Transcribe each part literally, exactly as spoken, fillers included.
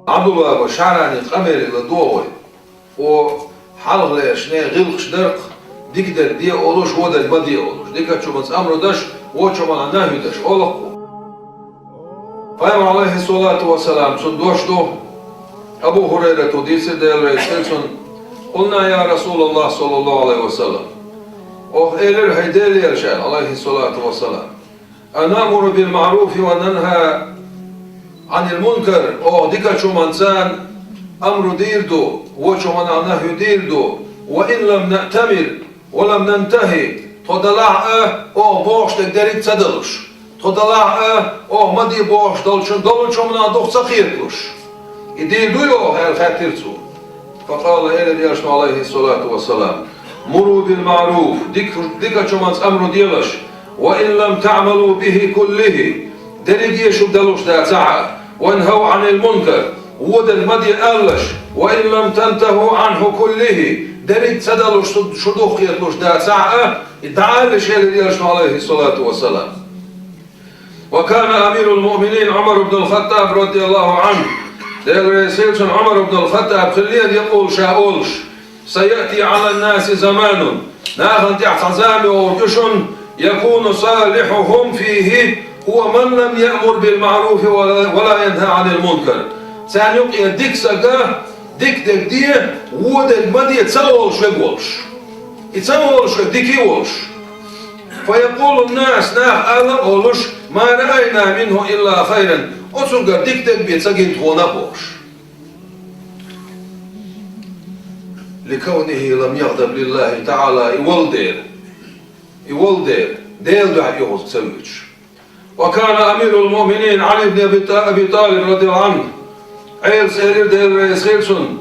Ӏабдулла, шаьрани къамеле ладогӀа вай. О, хьалхалерча гӀиллакхаш дар-кх, дика дерг де олуш, во дерг ма де олуш. Дикачу хӀуманца амру деш, вочу хӀуманах нахӀю деш, олу-кх. Пайхамар, Ӏалайхиссалату вассалам, цунна дош ду, Абу ХӀурайрата дийцира, Дела реза хила цунна: «قلنا يا رسول الله صلى الله عليه وسلم». Оха элира: «ХӀай Делан Элча, Ӏалайхиссалату вассалам, أنأمر بالمعروف وننهى عن المنكر, оха дикачу хӀуманца амру дийр ду, вочу хӀуманах нахӀю дийр ду, وإن لم نأتمر ولم ننته, тхо делахь а, оха бохуш дерг дерриг ца далуш, тхо делахь а, оха ма де бохуш долчун долчу хӀуманах дукха ца кхеталуш? И дийр дуй оха?» — аьлла хаьттира цо. فقال, элира Элчано, Ӏалайхиссалату вассалам: «مروا بالمعروف, дика, дикачу хӀуманца амру делаш, وإن لم تعملوا به كله, дерриге а шуьга далуш дацахь а, وانهوا عن المنكر, во дерг ма де аьллаш, وإن لم تنتهوا عنه كله, дерриг ца далуш шу, шу дукха кхеталуш дацахь а, и дӀаалалаш», — элира Элчано, Ӏалайхиссалату вассалам. وكان أمير المؤمنين عمر بن الخطاب رضي الله عنه, Дела реза хила цунна, Ӏумар ибн ал-ХаттӀаб хиллера, يقول, ша олуш: «سيأتي على الناس زمان, нахана тӀехь цхьа зама йогӀур ю шуна, يكون صالحهم فيه هو من لم يأمر بالمعروف ولا، ولا ينهى عن المنكر». Царна юкъе дика саг, дика дерг де, во дерг ма де ца олуш верг волуш. И ца олуш верг дика а волуш. فيقول الناس, наха ала а олуш: «ما رأينا منه إلا خيرا». Оцуьнгара дика дерг бен ца гина тхуна а бохуш. «لكونه لم يغضب لله تعالى», и волу дела. И волу дела. Делан дуьхьа оьгӀаз ца воьдуш. وكان أمير المؤمنين علي بن أبي، أبي طالب رضي الله عنه, Ӏелас элира, Дела реза хила цунна,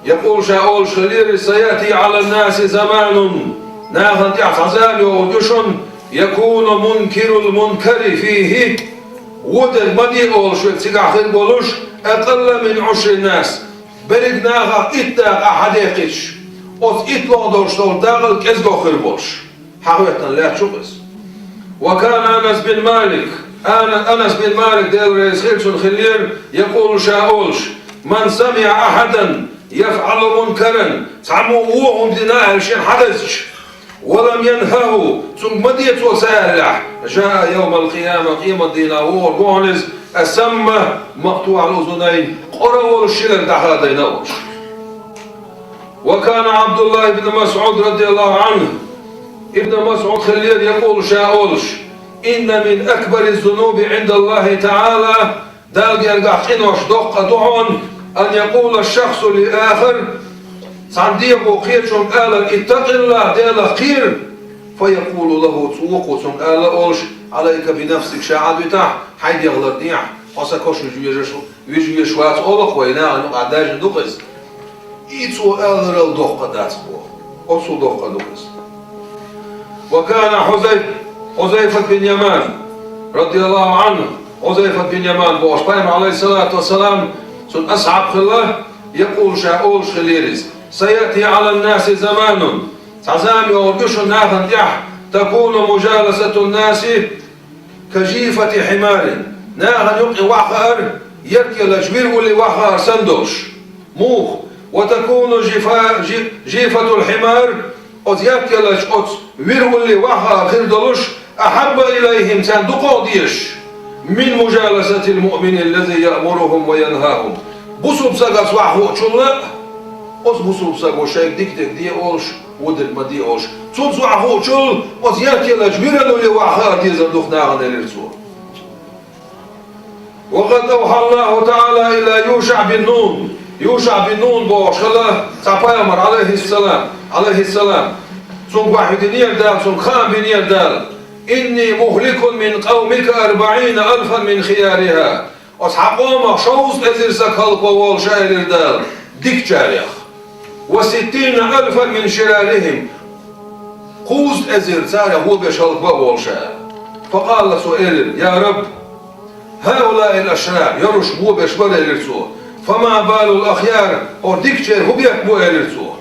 يقول, ша олуш хиллера: «سيأتي على الناس زمان, нахана тӀехь цхьа зама йогӀур ю шуна, يكون منكر المنكر فيه, во дерг ма де олуш верг цигахь хир волуш, أقل من عشر الناس, берриг нахах итт дакъа хьадекхча, оцу итт лохадолуш долу дакъал кӀезиг хир волуш». ХьахӀоьттина лаьтташ ву иза. وكان أنس بن مالك, Ана-, Анас бин Малик, Дела реза хила цунна, хиллера, يقول, ша олуш: «من سمع أحدا يفعل منكرا», цхьаммо вон хӀума дина аьлла шена хьадезча, «ولم ينهه», цуьнга ма де цо ца аьллехь, «جاء يوم القيامة», къематдийнахь вогӀур ву хьуна иза, «أصم مقطوع الأذنين», къора волуш, ши лерг дӀахадийна а волуш. وكان عبد الله بن مسعود رضي الله عنه, Ибн МасӀуд хиллера, يقول, ша олуш: «إن من أكبر الذنوب عند الله تعالى», Далла гергахь къинош доккха ду хьуна, «أن يقول الشخص للآخر», цхьана дегӀо кхечунга алар: «اتق الله», Делах кхера, «فيقول له», цо вукхо цуьнга ала а олуш: «عليك بنفسك», ша Ӏадвитахь, хьайн дегӀ лардехьа, хьо сан кошвижа везаш ву. Вижа везаш вац олу-кх вай, нахана юкъахь даьржина ду-кх иза. И цо аларал доккха дац боху. Оццул доккха ду-кх иза. وكان حذيف-، حذيفة بن اليمان رضي الله عنه, Хьузайфат бин Яман бохуш, Пайхамар, Ӏалайхиссалату вассалам, цуьнан асхьаб хилла, يقول, ша олуш хиллера иза: «سيأتي على الناس زمان», цхьа зама йогӀур ю шуна нахана тӀехь, «تكون مجالسة الناس كجيفة حمار», нахана юкъе вахаар, яртеллачу вир улле вахаар санна долуш. Муха? «وتكون جفا-، جي-، جيفة الحمار», оцу яртеллачу оцу вир улле вахаар хир долуш, «أحب إليهم», царна дукха а дезаш, «من مجالسة المؤمن الذي يأمرهم وينهاهم». Бусулба стагаца вахахуучул а, оцу бусулба стага шайга дика дерг де олуш, во дерг ма де олуш, цунца вахахуучул оцу яртеллачу виран улле вахаар дезар ду-кх нахана, элира цо. «وقد أوحى الله تعالى إلى يوشع بن نون». ЮшаӀ бин Нун бохуш хилла цхьа пайхамар, Ӏалайхиссалам, Ӏалайхиссалам. Цуьнга вахьйу динера Дала, цуьнга хаам бинера Дала: «إني مهلك من قومك أربعين ألفا من خيارها». Оцу хьан къомах шовзткъа эзар стаг хӀаллакбан волуш, элира Дала, дикачарех. «وستين ألفا من شرارهم». Кхузткъа эзар царех вон беш хӀаллакбан волуш. «فقال», цо элира: «يا رب، هؤلاء الأشرار», йоруш вон беш бара, элира цо. «فما بال الأخيار», хӀора дикачеран хӀун бехк бу, элира цо.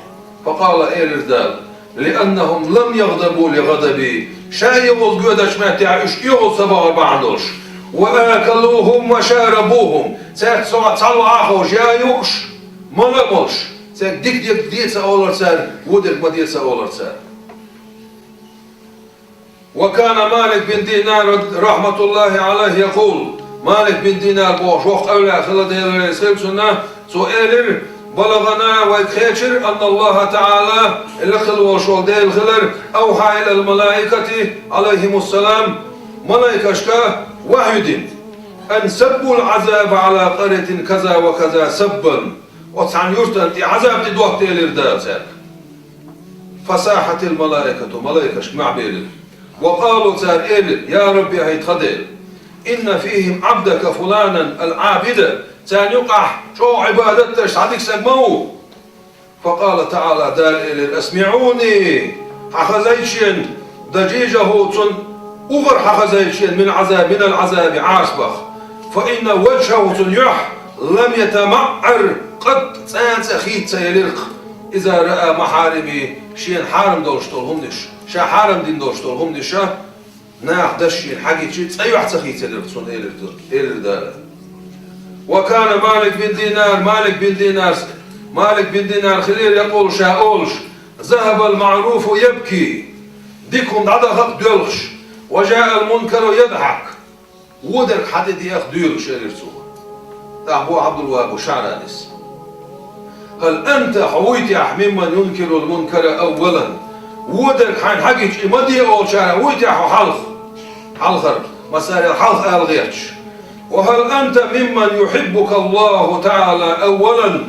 «فقال», элира Дала: «لأنهم لم يغضبوا لغضبي». Ша оьгӀаз гоьдачу меттехь уьш оьгӀаз ца бахар бахьана долуш. وآكلوهم وشاربوهم. Цаьрца цхьа-, цхьалуш а ховш, яа юуш, мала а молуш, цаьрга дика де-, де ца олура цара, вон дерг ма де ца олура цара. وكان مالك بن دينار رحمة الله عليه يقول, Малик бин Динар бохуш воккха эвлаяъ хилла, Дела реза хила цунна, цо элира: بلغنا, вайга кхечира, أن الله تعالى, лекха волуш волу Дела хилар, أوحى إلى الملائكة عليهم السلام, малайкашка вахьйу дина, أن سبوا العذاب على قرية كذا وكذا سبا, оцу цхьана юьртана тӀе Ӏазап тӀедотта элира Дала цаьрга. فصاحت الملائكة, малайкашка мохь белира. وقالوا, цара элира: يا رب, хӀай тхан Дела, إن فيهم عبدك فلانا العابد, царна юкъахь чӀогӀа Ӏибадат деш цхьа дика стаг ма ву. فقال تعالى, Дала элира: أسمعوني, хьан хазайта шена, ضجيجه, цуьнан угӀар хьан хазайта шена, من عذاب, من العذاب, Ӏазапах. فإن وجهه, цуьнан юьхь, لم يتمعر قط, цкъа а хийца ца елира-кх, إذا رأى محارمي, шена хьарам долуш долу хӀуманаш, ша хьарам дина долуш долу хӀуманаш, наха даш шена хьагича, цкъа юьхь ца хийцаелира цунна, элира, элира Дала. وكان مالك بن دينار, Малик бин Динар, Малик бин Динар хилира, يقول, ша олуш: ذهب المعروف يبكي, дика хӀума дӀадахара доьлхуш, وجاء المنكر يضحك, вон дерг хьан тӀе деха дуьйлуш, элира цо. ТӀаккха боху Ӏабдулваххьабу ШаӀранис: هل أنت, хьо вуй техьа, ممن ينكر المنكر أولا, вон дерг хьайна хьагича, и ма де олучарах вуй техьа хьо хьалха? Хьалхара, массарел хьалха ала гӀерташ. وهل أنت ممن يحبك الله تعالى أولا,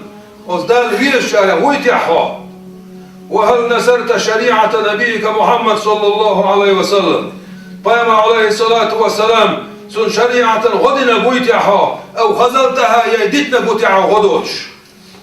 оцу Далла везачарах вуй техьа хьо? وهل نصرت شريعة نبيك محمد صلى الله عليه وسلم, Пайхамар, عليه الصلاة والسلام, цуьнан шариӀатана гӀо динарг вуй техьа хьо, أو خذلتها, я дитинарг ву техьа хьо гӀо доцуш?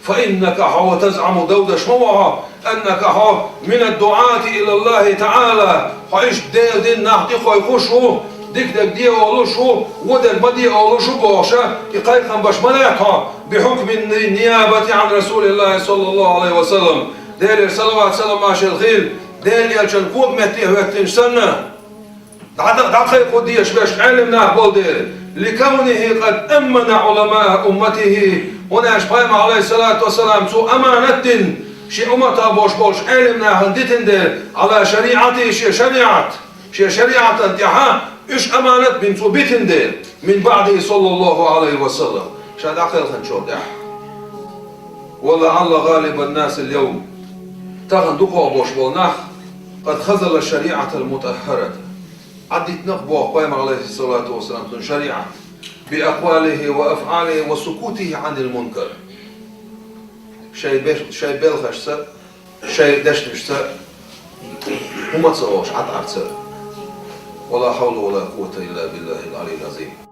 فإنك, хьо, تزعم, довдеш ма ву хьо, أنك, хьо, من الدعاة إلى الله تعالى, хьо иштта Делан дин нах тӀекхойкхуш ву, дика дерг де олуш ву, вон дерг ма де олуш ву бохуша, и кхайкхам беш ма лаьтта хьо, بحكم النيابة عن رسول الله صلى الله عليه وسلم, Делера салават-салам аш хила, Делан элчан кога метте хӀоьттинчу санна, дӀа-, дӀакхайкхо дезаш берш Ӏелам нах болу дела, لكونه قد أمن علماء أمته, хӀунда аьлча Пайхамар, عليه الصلاة والسلام, цо аманат дина шен умматах болуш болчу Ӏелам нахана дитина дела, على شريعته, шен шариӀат, шен шариӀатана тӀехьа уьш аманат бина цо битина дела, من بعده صلى الله عليه وسلم, ша дӀакхелхинчул тӀаьхьа. ولعل غالب الناس اليوم, тахана дукхах болуш болу нах, قد خذل الشريعة المطهرة, Ӏадитина-кх боху Пайхамар, عليه الصلاة والسلام, цуьнан шариӀат, بأقواله وأفعاله وسكوته عن المنكر. Шайн беш-, шайн белхашца, шайн дешнашца хӀума ца олуш, Ӏад-Ӏарца. ولا حول ولا قوة إلا بالله العلي العظيم.